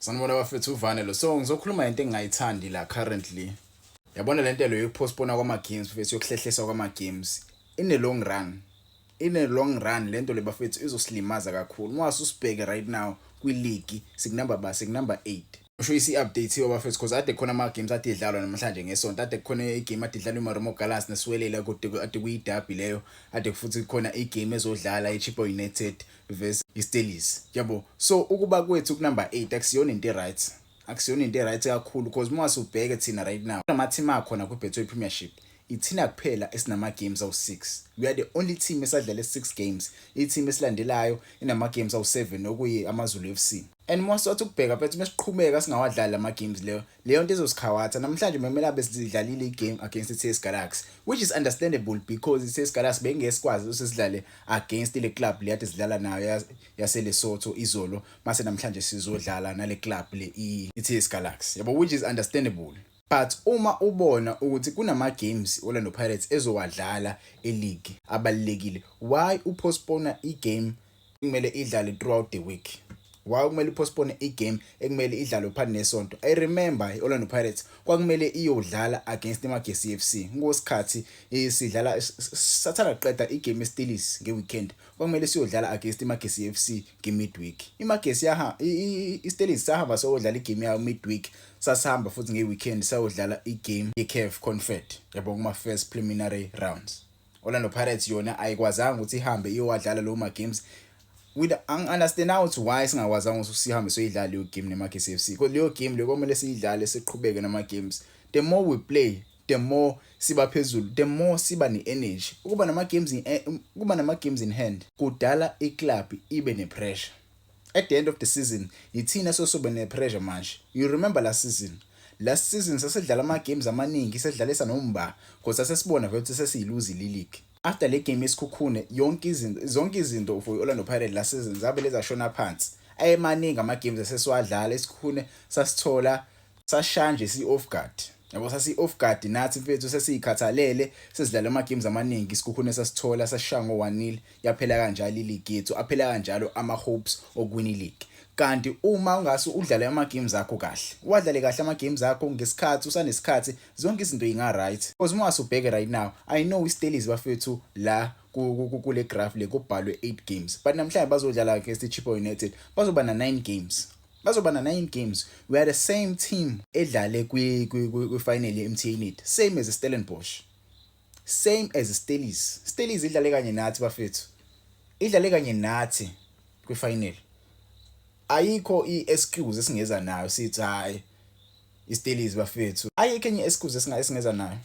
Sanibona bafethu, uvane lo. So ngizokhuluma into engingayithandi la currently. Yabona lento lo yokupostpone kwama games bafethu, yokuhlehliswa kwama games in a long run. In a long run lento le bafethu izosilimaza kakhulu. Uma usibheke right now kwi league sikunumber ba sikunumber 8. Usho isi update bafethu because ade khona ama games ade idlalwa namhlanje ngesonto, ade khona igame ade idlalwa iMarumo Gallants neSiwelele kude, ade kuyiderby leyo, ade futhi khona igame ezodlala iChippa United versus iStellies, yabo. So ukuba kwethu ku number 8 akusiyona into right, akusiyona into right kakhulu because uma usubheke thina right now nama team akhona ku Betway Premiership, ithina kuphela esinama games awu6. We are the only team esadlale 6 games. I-team esilandelayo inama games awu7, okuyi AmaZulu FC. And mase wathi ukubheka mfethu, mesiqhubeka singawadlali ama games, leyo nto izosikhawatha. Namhlanje memela abe sidlalile igame against i-TS Galaxy, which is understandable because i-TS Galaxy bengesikwazi ukuthi sidlale against ile club le ade sidlala nayo yaseLesotho izolo, mase namhlanje sizodlala nale club le i-TS Galaxy, yabo, which is understandable. But uma ubona ukuthi kunama games Orlando Pirates ezowadlala e-league abalekile, why upostpone igame kumele idlale throughout the week? Why kumele upostpone igame ekumele idlalwe phakathi nesonto? I remember iOrlando Pirates kwakumele iyodlala against iMagesi FC ngosikhathi sidlala, sathanda qeda igame eStellies ngeweekend, kwakumele siyodlala against iMagesi FC ngemidweek. iMagesi yaha iStellies sahamba siyodlala igame yayo midweek, sasihamba futhi ngeweekend sayodlala igame yeCAF Confed, yabo, kuma first preliminary rounds. Orlando Pirates yona ayikwazanga ukuthi ihambe iyowadlala lo ma games with understand ukuthi why singakwazanga ukuthi sihambe soyidlala leyo game neMagesi FC, because leyo game leyo kumele siyidlale, siqhubeke nama games. The more we play, the more siba phezulu, the more siba ne-energy. Ukuba nama games in hand kudala iclub ibe ne-pressure. At the end of the season ithina sosobe ne-pressure manje. You remember last season sasidlala ama-games amaningi, sedlalisa nomba because sasesibona vele ukuthi sesiyiluzile i-league after le game yeSekhukhune. Yonke izinto, zonke izinto for i-Orlando Pirates last season zabe lezashona phansi. Ayemaningi ama-games esesiwadlala, iSekhukhune sasithola sashaya nje si-off guard, yabo, sasi-off guard nathi mfethu, sesiyikhathalele, sesidlala ama-games amaningi. ISekhukhune sasithola sashaya ngo-1-0, yaphela kanjalo i-league yethu, aphela kanjalo ama-hopes okuwina i-league. Kanti uma ungase udlale ama-games akho kahle, uwadlale kahle ama-games akho ngesikhathi, usanesikhathi, zonke izinto yinga-right. Because uma usubheke right now, I know iStellies bafethu la kule graph le kubhalwe 8 games, but namhlanje bazodlala against iChippa United, bazoba na 9 games, bazoba na 9 games. We are the same team edlale kwi final ye-MTN, same as Stellenbosch, same as Stellies. Stellies idlale kanye nathi bafethu, idlale kanye nathi kwi-final. Ayikho i-excuse esingeza nayo sithi hayi iStellies bafethu. Ayikho enye excuse esingeza nayo,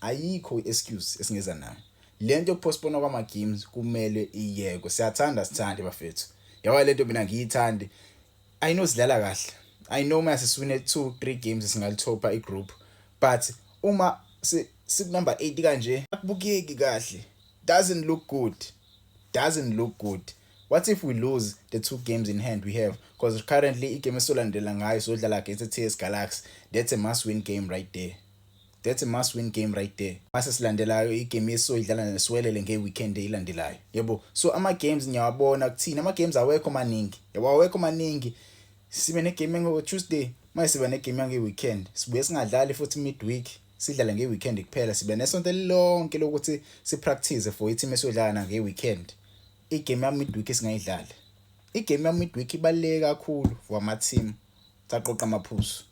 ayikho i-excuse esingeza nayo. Lento yokupostpone kwama games kumele iyekwe. Siyathanda sithande bafethu, yabo, lento mina ngiyithandi. I know sidlala kahle, I know mase siwine 2 3 games singalithopa igroup, but uma siku number 8 kanje akubukeki kahle, doesn't look good, doesn't look good. What if we lose the two games in hand we have? Because currently igame esolandela ngayo sodlala against the TS Galaxy. That's a must win game right there, that's a must win game right there. Mase silandelayo igame esoyidlala neSiwelele ngeweekend eyilandelayo, yebo. So ama games ngiyawabona kuthina, ama games awekho maningi, yabo, awekho maningi. Sibe negame ngo Tuesday, mase siba negame yange weekend, sibuye singadlali futhi midweek, sidlale ngeweekend kuphela. Sibe nesonto lonke lokuthi si practice for i-team esiyodlala ngeweekend. Igame ya midweek esingayidlali, igame ya midweek ibaluleke kakhulu for ama team saqoqa amaphuzu.